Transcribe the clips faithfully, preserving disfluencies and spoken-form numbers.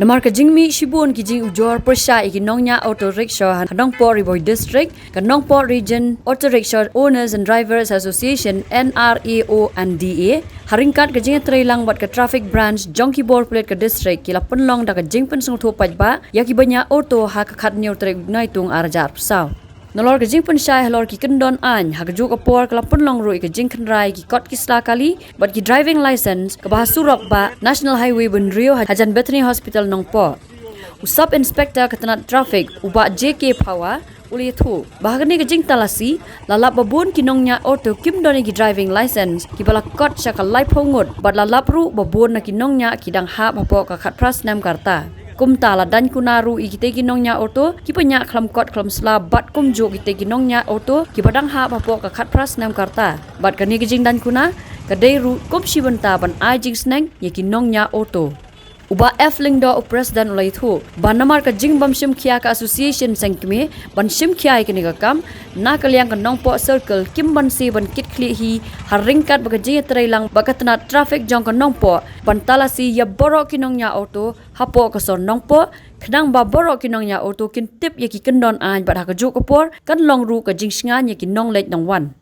Namar ka jingmih shibun ki jingujor pyrshah ïa ki nongñiah auto rickshaw ha Nongpoh, Ri Bhoi District, ka Nongpoh Region Auto Rickshaw Owners and Drivers Association, N R A O and D A, ha ryngkat ka jingïatreilang bad ka Traffic Branch jong ki bor pulit ka district, ki la pynlong da ka jingpynsngewthuh paidbah ïa kiba ñiah auto ha ka khathynñiew tarik Naitung arhajar arphew saw. Nalor ka jingpynshai halor ki kyndon aiñ, ha kajuh ka por ka la pynlong ruh ïa ka jingkhynra ïa ki kot ki sla kali bad ki driving license kaba ha surok bah National Highway Bynriew, hajan Bethany Hospital Nongpoh. U Sub Inspector ka tnat traffic, u Bah J K Phawa, u la ïathuh ba ha kane ka jingtalasi la lap ba bun ki nongñiah auto kim don ïa ki driving license kiba la kot sha ka laiphew ngut, bad la lap ruh ba bun na ki nongñiah ki dang hap hapoh ka khatphra snem ka rta. Kumta la daiñ kuna ruh ïa kitei ki nongñiah auto kiba ñiah khlem kot khlem sla bad kumjuh kitei ki nongñiah auto kiba dang hap hapoh ka khatphra snem ka rta. Bad kane ka jingdaiñ kuna ka dei ruh kum shi bynta ban ai jingsneng ïa ki nongñiah auto. U Bah F Lyngdoh, u President, u la ïathuh ba namar ka jingbym shim khia ka association seng kmie ban shim khia ïa kane ka kam, na ka liang ka Nongpoh Circle kim banse ban kit khlieh hi, ha ryngkat bad ka jingïatreilang bad ka tnat traffic jong ka Nongpoh ban talasi ïa baroh ki nongñiah auto hapoh ka sor Nongpoh, khnang ba baroh ki nongñiah auto kin tip ïa ki kyndon aiñ bad ha kajuh ka por kan long ruh ka jingshngaiñ ïa ki nongleit nongwan.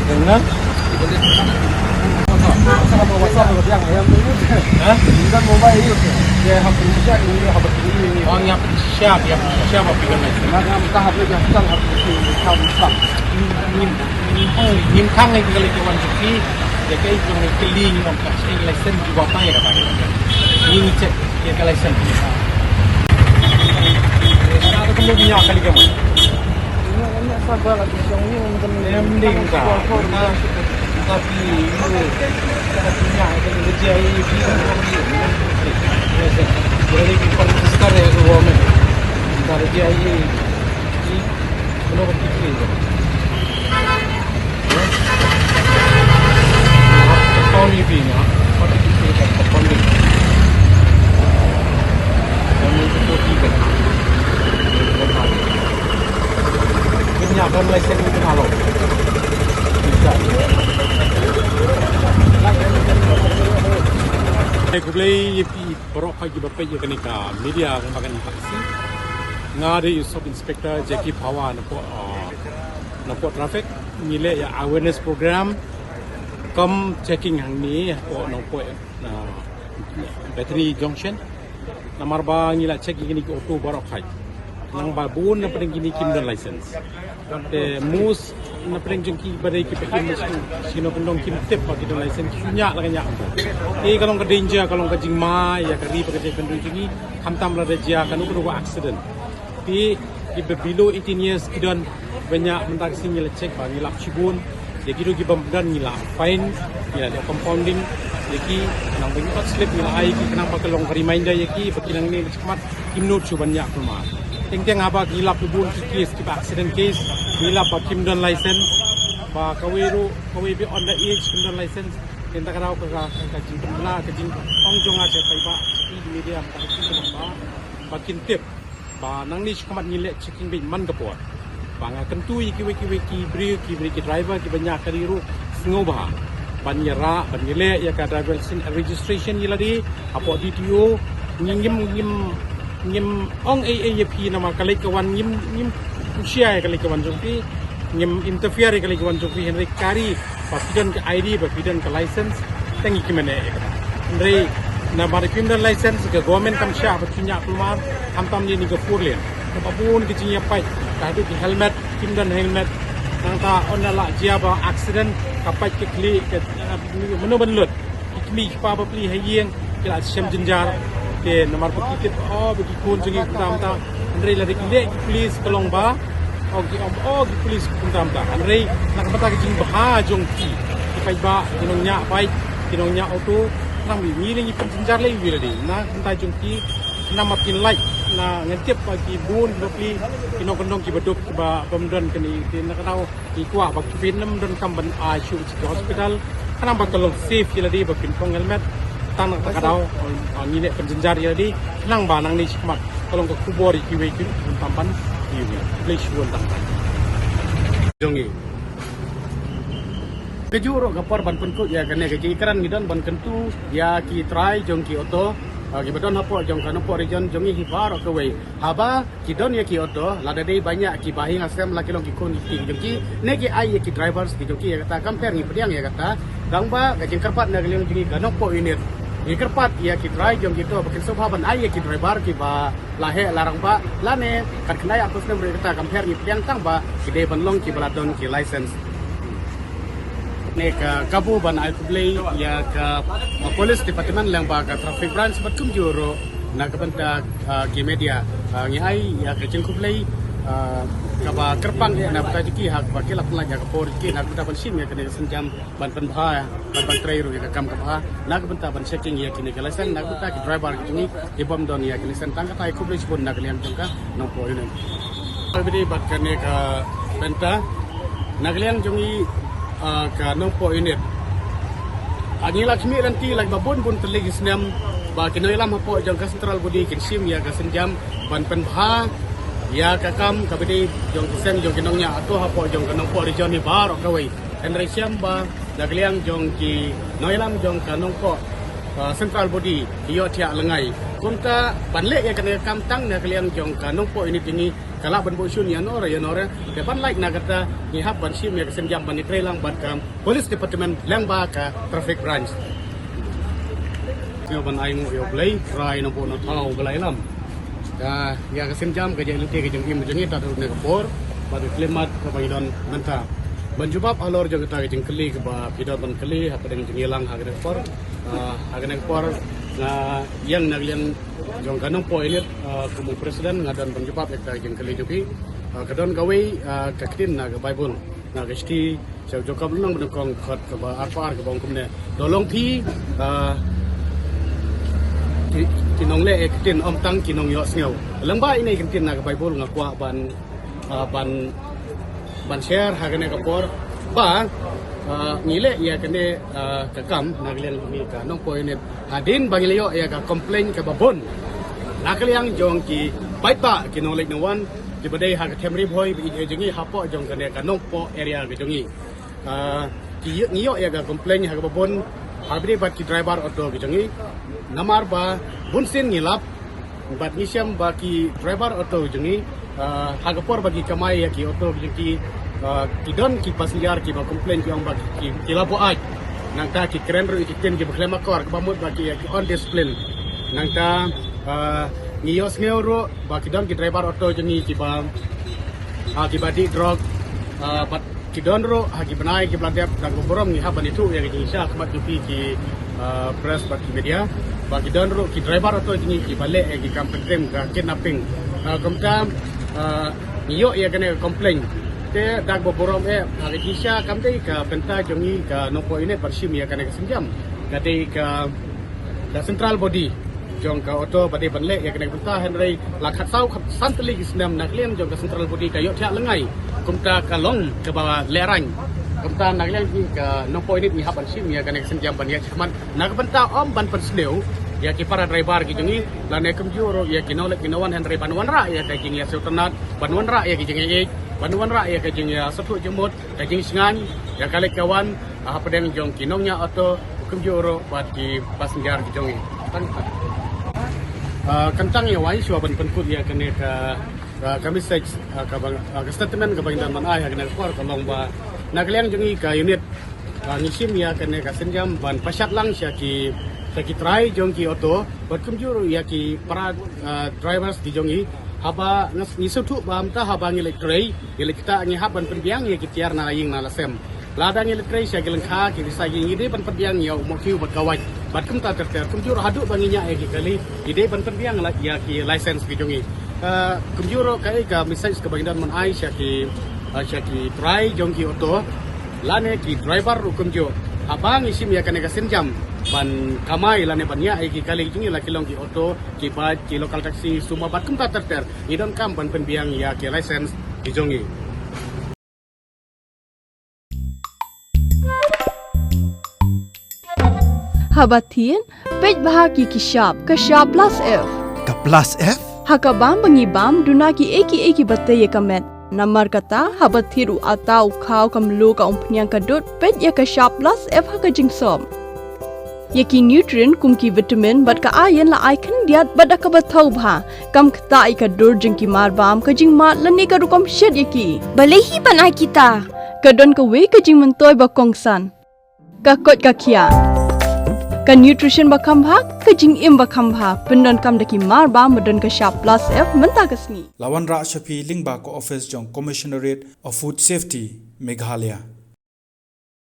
Dengan? Hah? Ong ïa phi sha, ïa phi sha ba phi kan leit. Ngim, ngim, ngim khang ïa ka leit ka wan jong phi, ïa kaei kaba ngi kylli, ngi ong ka seng license jubab ïa kata. Ngi check ïa ka license. Sa ka kumno ïa ka leit ka wan. Em ding ka. Ka phi, ka phi ïa ka leit ka wan. License. Jadi ki pun register ïa ka government. Ka leit ka wan. Khublei ïa phi baroh kiba peit ïa kane ka media, nga ba kan Nga dei u Sub Inspector Jackie Phawa na pdeng, uh, na pdeng traffic. Ngi leh ïa awareness program kum checking hangne hapoh Nongpoh, uh, Bethany Junction. Namar ba ngi la check ïa kine ki auto baroh kawei. Nang ba bun na pdeng kine kim don license. Te most na pdeng jong ki ba dei ki pakin shnong kyndong kim tip ba ki don license, ki ñiah la ka ñiah. Te ka long ka danger, ka long ka jingma ïa ka ri bad ka jaitbynriew jong ngi, khamtam lada jia kano kano ka accident. Te kiba below eighteen years ki don ba ñiah mynta ka sngi ngi la check ba ngi lap shibun. Ïa kito kibym don ngi la fine, ngi la leh compounding ïa ki, khnang ba ngi ot slip ngi la ai ki, khnang ba ka long ka reminder ïa ki ba ki nangne shakhmat kim nud shuh ban ñiah kulmar. Teng teng haba ngi lap bun ki case kiba accident case, ngi lap ba kim don license, ba kawei ruh kawei ba under age kim don license. Te kata ka daw ka, ka, ka jingpynbna, ka jingong jong nga sha paidbah, sha phi ki media, ka jingpynbna ba kin tip ba nangne shakhmat ngi leh checking beit man ka por. Ba nga kyntu ïa kiwei kiwei ki briew, ki briew ki driver kiba ñiah kali ruh, sngewbha ban ïarap, ban ïaleh ïa ka driver license registration ïa lade hapoh D T O. Ngi ngim, ngim, ngim ong ei ei ïa phi namar ka leit ka wan, ngim, ngim husiar ïa ka leit ka wan jong phi. Ngim interfere ïa ka leit ka wan jong phi, hynrei ka ri ba phi don ka I D, ba phi don ka license, tang ïa ki mane ïa kata. Hynrei Namar kim don license ka government kam shah ba kin ïa kulmar, khamtam ïa kane ka four lane. Kaba bun ki jingïapait, ka haduh ki helmet, kim don helmet. Nangta ynda la jia ba accident, ka pait ka khlieh, ka, uh, mano ban lut. Ki kmie ki kpa bapli ha ïing, ki la shem jynjar. Te namar ba ki tip, oh, ba ki khun jong ngi kumta kumta. Hynrei lada ki leh ki police ka long ba, oh, ki ong, oh, ki police kumta kumta. Hynrei na ka bynta ka jingbha jong ki, ki paidbah, ki nongñiah bike, ki nongñiah auto, nang ngi leh ngi pynjynjar leh ïa u lade. Na ka bynta jong ki, namar kin lait, na ngan tip ba ki bun bapli, ki nongkyndong kiba duk, kiba bym don kane, te na ka daw ngi kwah ba ki pynlem donkam ban ai shuh sha ki hospital. Khnang ba ka long safe ïa lade ba pynpong helmet. Tang na kata ka daw, ah, ngi leh pynjynjar ïa lade. Khnang ba nangne shakhmat ka long ka khubor ïa kiwei kiwei kumta ban ïa ngi. Khublei shibun tang. Jong ngi. Kajuh ruh ka por ban pynkut ïa kane ka jingkren ngi don ban kyntu ïa ki trai jong ki auto, ah, kiba don hapoh jong ka Nongpoh region jong ngi hi baroh kawei. Haba ki don ïa ki auto, lada dei ba ñiah kiba ha ïing ha sem la ki long ki khun ki kti ki jong ki, ne ki ai ïa ki drivers ki jong ki ïa kata, kam pher ngi pdiang ïa kata. Tang ba ka jingkyrpad na ka liang jong ngi ka Nongpoh unit, ngi kyrpad ïa ki trai jong ki auto ba kin sngewbha ban ai ïa ki driver kiba la heh la rangbah, lane kat khyndai arphew snem ruh ïa kata, kam pher ngi pdiang, tang ba ki dei ban long kiba la don ki license. Ne ka kabu ban ai khublei ïa ka, uh, police department lyngba ka traffic branch bad kumjuh ruh na ka bynta, uh, ki media. Uh, ngi ai ïa ka jingkhublei, uh, kaba kyrpang ïa na bynta jong ki ha kaba ki la pynlait ïa ka por jong ki na ka bynta ban shim ïa kane ka sienjam ban pynbha, ban, ban trei ruh ïa ka kam kaba na ka bynta ban checking ïa kine ki license na ka bynta ki driver ki jong ngi. Ki bym don ïa ki license. Tang kata ai khublei shibun na ka liang jong ka Nongpoh unit. Ka bidi bad kane ka bynta na ka liang jong ngi, ah, ka Nongpoh unit. Ah, ngi la khmih lynti lait ba bun bun tylli ki snem ba ki nongïalam hapoh jong ka central body kin shim ïa ka sienjam ban pynbha ïa ka kam ka bidi jong ki seng jong ki nongñiah auto hapoh jong ka Nongpoh region hi baroh kawei. Hynrei shem ba na ka liang jong ki nongïalam jong ka Nongpoh, uh, central body ki ïoh thiah lyngngai. Kumta ban leh ïa kane ka kam tang na ka liang jong ka Nongpoh unit jong ngi ka lah ban buh shun ïa nor ïa nor. Te ban lait na kata ngi hap ban shim ïa ka sienjam ban ïatrei lang bad ka police department lyngba ka traffic branch. Ngi ban ai nguh ïa U Blei, Trai Nongpoh Nongthaw ba la ïalam. Ka, ïa ka sienjam ka jingïaid lynti ka jingim jong ngi tad haduh kane ka por, bad ka khyllipmat kaba ngi don mynta. Ban jubab halor jong kata ka jingkylli kaba phi don ban kylli hapdeng jingïalang ha kane ka por. Ah, ha kane ka por nga ïeng na ka liang jong ka Nongpoh unit, ah, kum u president nga don ban jubab ïa kata ka jingkylli jong phi. Ah, ka don kawei, ah, ka ktien na ka Baibl, na ka shithi Sha u Jakob lynnong ba nyngkong dkhot kaba arphew ar kaba ong kumne. To long phi, ah, ki, ki nongleh ïa ka ktien, ym tang ki nongïohsngew. Lyngba ine i kyntien na ka Baibl nga kwah ban, ah, ban, ban share ha kane ka por. Ba, ah, ngi leh ïa kane, ah, ka kam na ka liang jong ngi ka Nongpoh unit. Hadien ba ngi la ïoh ïa ka complaint kaba bun na ka liang jong ki paidbah, ki nongleit nongwan kiba dei ha ka them Ri Bhoi ba ïeit jong ngi hapoh jong kane ka Nongpoh area ka jong ngi. Ah, ki ïoh, ngi ïoh ïa ka complaint ha kaba bun ha kaba dei bad ki driver auto ki jong ngi. Namar ba bun sien ngi lap bad ngi shem ba ki driver auto ki jong ngi, ah, ha ka por ba ki kamai ïa ki auto ki jong ki, ah, ki don ki passenger kiba complain ki ong ba ki, ki, ki la buaid. Nangta ki kren ruh ïa ki ktien kiba khlem akor kaba mut ba ki, ki undiscipline. Nangta, ah, ngi ïohsngew ruh ba ki don ki driver auto jong ngi kiba, ah, kiba dih drug, ah, bad ki don ruh ha ki bnai kiba la dep, da kaba burom ngi hap ban ïathuh ïa ka jingshisha ha khmat jong phi ki, ah, press bad ki media ba ki don ruh ki driver auto jong ngi kiba leh ïa ki kam pyntriem ka kidnapping. Ah, kumta, ah, ngi ïoh ïa kane ka complaint. Te da kaba burom eh ha ka jingshisha kam dei ka bynta jong ngi ka Nongpoh unit ban shim ïa kane ka sienjam. Ka dei ka, ka central body jong ka auto ba dei ban leh ïa kane ka bynta, hynrei la khatsaw khatsan tylli ki snem na ka liang jong ka central body ka ïoh thiah lyngngai. Kumta ka long kaba lehraiñ. Kumta na ka liang jong ngi ka Nongpoh unit ngi hap ban shim ïa kane ka sienjam ban ïaid shakhmat na ka bynta ym ban pynsniew ïa ki para driver ki jong ngi lane kumjuh ruh ïa ki nongleit ki nongwan, hynrei ban wanrah ïa ka jingïasngewtynnat, ban wanrah ïa ka jingïeit, ban wanrah ïa ka jingïasngewthuh jingmut, ka jingshngaiñ ïa ka leit ka wan, ah, hapdeng jong ki nongñiah auto kumjuh ruh bad ki passenger ki jong ngi. Tang, tang. Ah, kan tang ïa wai shuwa ban pynkut ïa kane ka, ah, ka message, ah, kaba, ah, ka statement kaba ngi don ban ai ha kane ka por ka long ba na ka liang jong ngi ka unit, ah, ngi shim ïa kane ka sienjam ban pashat lang sha ki Ïa ki trai jong ki auto bad kumjuh ruh ïa ki para, ah, drivers ki jong ngi, haba ngi sngewthuh ba mynta haba ngi leit trei, ngi leit ktah, ngi hap ban pynbiang ïa ki tiar na la ïing na la sem. Lada ngi leit trei sha ki lyngkha ki recycling, ngi dei ban pynbiang ïa u mohkhiew bad ka wait. Bad kumta ter ter, kumjuh ruh haduh ba ngi ñiah ïa ki kali, ngi dei ban pynbiang la ïa ki license ki jong ngi. Ah, kumjuh ruh kaei ka message kaba ngi don ban ai sha ki, ah, sha ki trai jong ki auto lane ki driver ruh kumjuh. Haba ngi shim ïa kane ka sienjam ban kamai lane ban ñiah ïa ki kali ki jong ngi, la ki long ki auto, ki bike, ki local taxi, summa bad kumta ter ter, ngi donkam ban pynbiang ïa ki license ki jong ngi. Haba thied, peit bha ki ki shap, ka shap plus F. Ka plus F? Ha ka bam ba ngi bam, duna kiei kiei kiba tei ïa ka met. Namar kata, haba thied u atta, u khaw, ka mluh, ka umphniang, ka dud, peit ïa ka shap plus F ha ka jingsop. Ïa ki nutrient kum ki vitamin bad ka iron la ai khyndiat bad da kaba thaw bha. Kam ktah ïa ka dur jong ki marbam, ka jingmad lane ka rukom shet ïa ki. Balei hi ban ai kita? Ka don kawei ka jingmyntoi ba kongsan. Ka koit ka khiah. Ka nutrition ba kham bha, ka jingim ba kham bha. Pyndonkam da ki marbam ba don ka shap plus F mynta ka sngi. La wanrah sha phi lyngba ka office jong Commissionerate of Food Safety, Meghalaya.